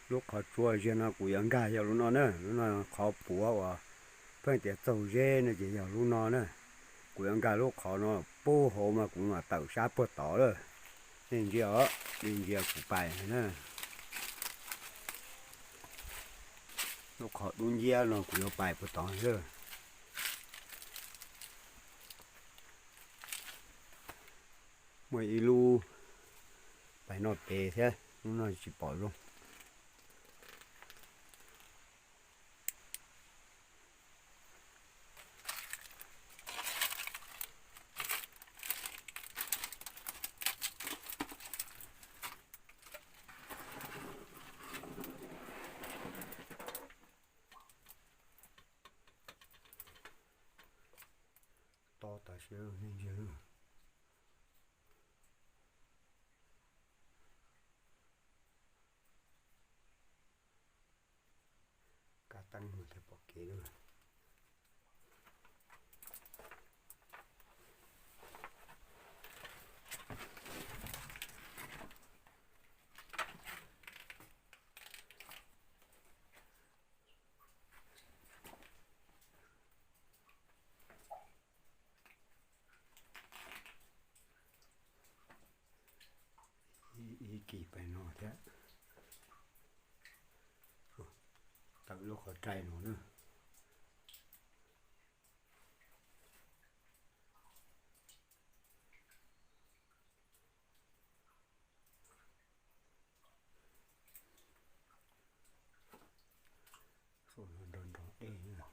Lub qhov tsua ziag no kuv yuav nkag yog lub no na, lub no qhov puav uas pheej tias txaug zeb no ces yog lub no na. Kuv yuav nkag lub qhov no pub hauv mas kuv mam tawm sab puag tod lawm. Nej ntsia os, nej ntsia kuv pais na. Lub qhov dub nciab no kuv yuav pais puag tod lawm. Muaj ib lub pais noj pem thiab, lub no tsis pom zoo. To tas siab, nej ntsia. Kab teeb no thiaj pom kev lawm. Ib kis pais no thiab. Tawm lub qhov rai no na. Nrog nrog dej na.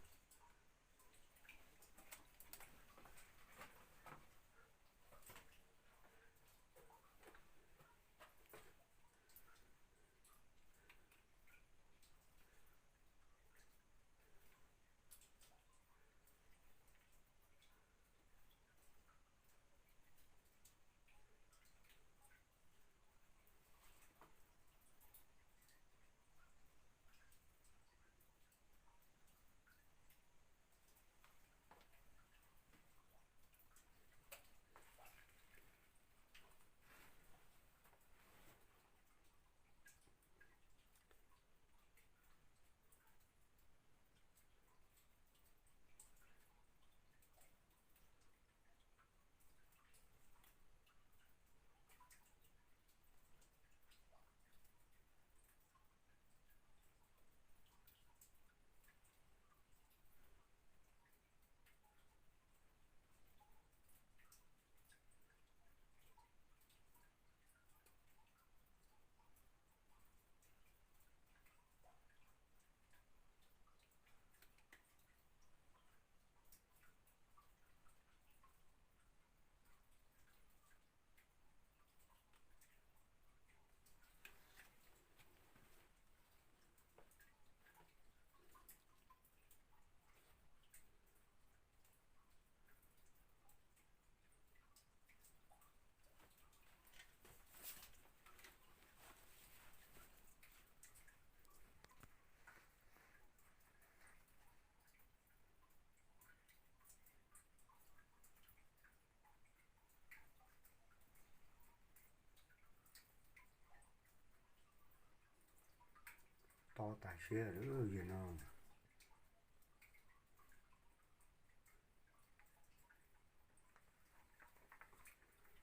To tas siab lawm no.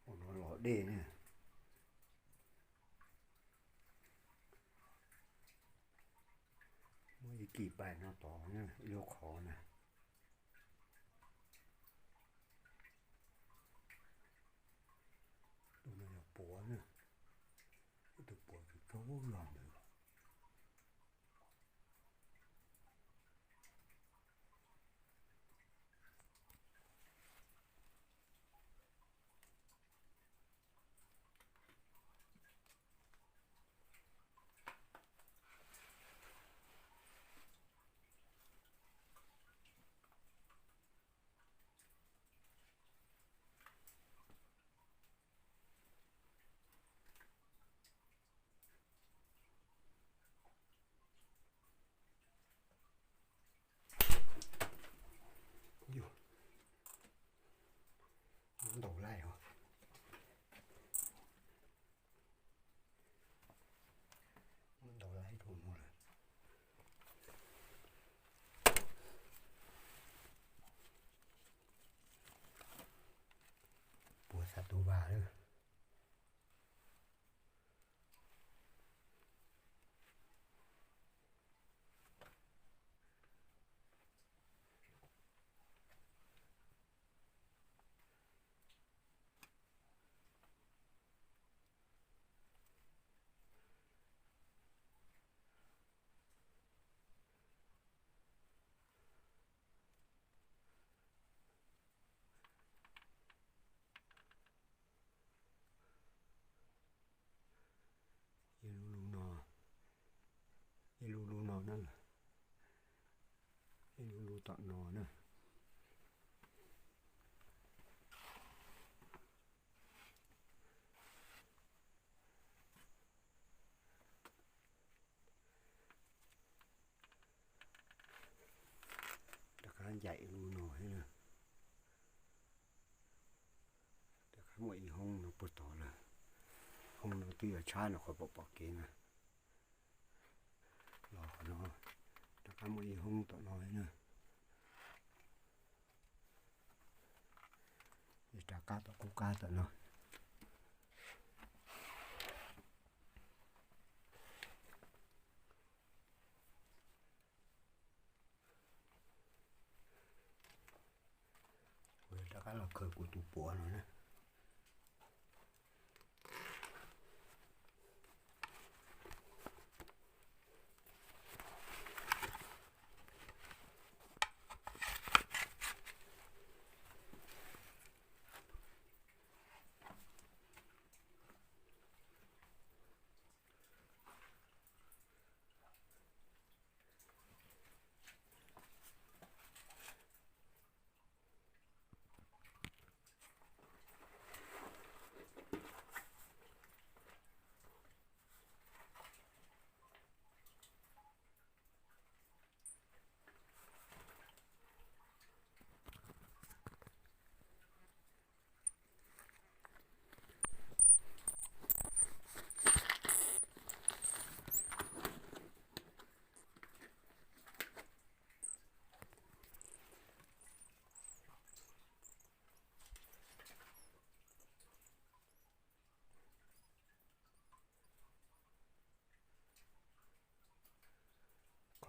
Ua no los dej ne. Muaj ib kis pais no tod na, ib lub qhov na. Tus no yog puav na. Ib tug puav tsaug zog ntawd. Puag xav tus vas lawm. Ib lub lub no, ib lub lub no na, ib lub lub tom no na. Rov qab ncaim lub no thiab na. Rov qab muaj ib hoob no puag tod lawm. Hoob no twb yuav tshab no qhov pom pom kev na. Los qhov no rov qab muaj ib hoob tom no thiab na. Rov qab tom qub qab tom no. Kuv rov qab los khaws kuv tus puav no na.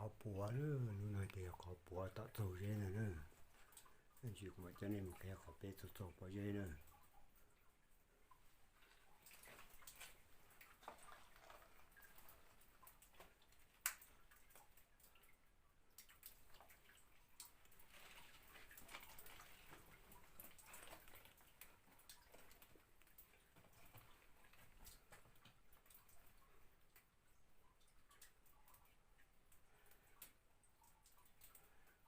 Qhov puav, lub no ces yog qhov puav tom txog zeb ntag na. Tab sis kuv mam coj nej mus qhia qhov peb txog txog pob zeb na.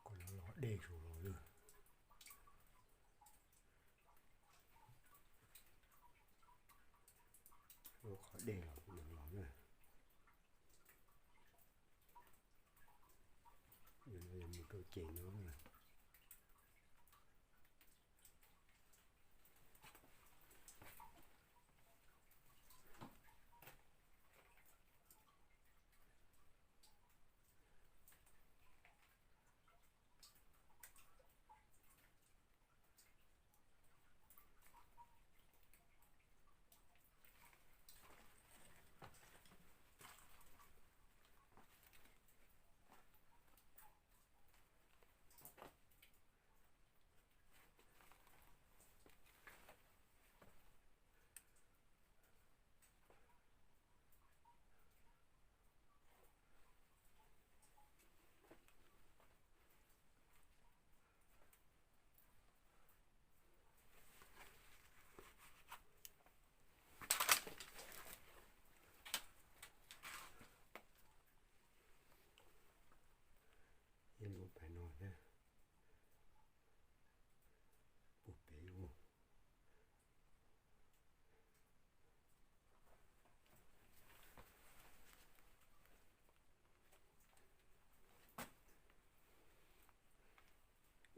Qhov no los dej saud los lawm. Lub qhov dej los kuv los na. Yog mus rau ces no. Ib lub pas no thiab. Puag pem ub.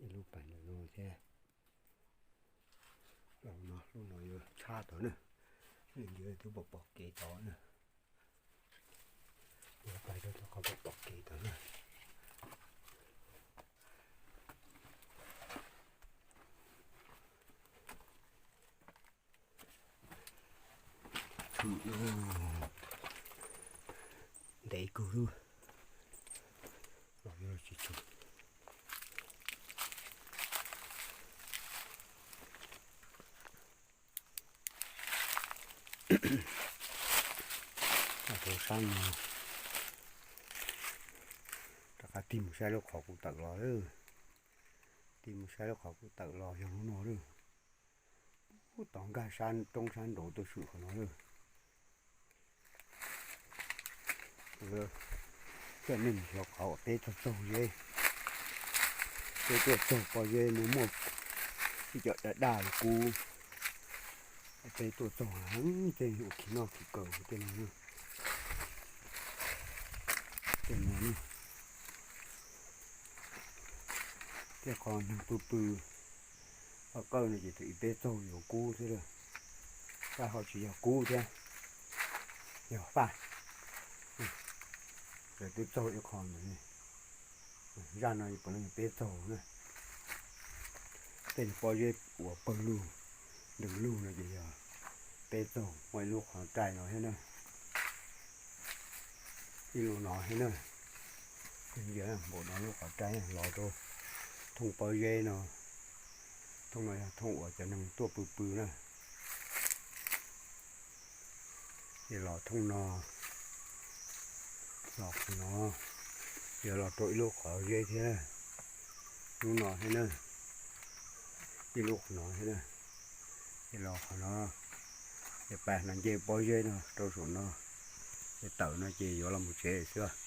Ib lub pas ntawm no thiab. Los no lub no yuav tshab tod na. Leej twg twb pom pom kev tod na. Yuav pais rau Ntev kawg lub. Rau sab no, rov qab tig mus saib lub qhov kuv tawm los lawm. Tig mus saib lub qhov kuv tawm los yog lub no lawm. Ub, tom nkag sab roob sab nraud tuaj swm qhov no lawm. Coj nej mus xyuas qhov uas peb txog txog zeb, peb tuaj txog pob zeb no muaj ib co daj daj li kub. Peb tuaj txog heev, tej ua khis noj khis kaw tej no, tej no, tej qhov neeg pw pw. Qhov kawg no ces thaum ub peb txaug yuav kub thiab lawm, tab ho tsis yog kub thiab, yog faj. Ces twb txaug ib qho ntawd, zaj no puav leej yog peb txaug na. Tej pob zeb uas pawg lug ntees lug no ces yog peb txaug, muaj ib lub qhov rai no thiab na, ib lub no thiab na. Npaum no lub qhov rai los rau thooj pob zeb no, thooj no yog thooj uas cov neeg tuaj pw pw na. Ces los thooj no, los qhov no, ces los rau ib lub qhov zeb thiab, lub no thiab na, ib lub qhov no thiab na. Ces los qhov no, ces pas no nce pob zeb no rau saum no, ces tawm no ces yuav los mus tsev xwb.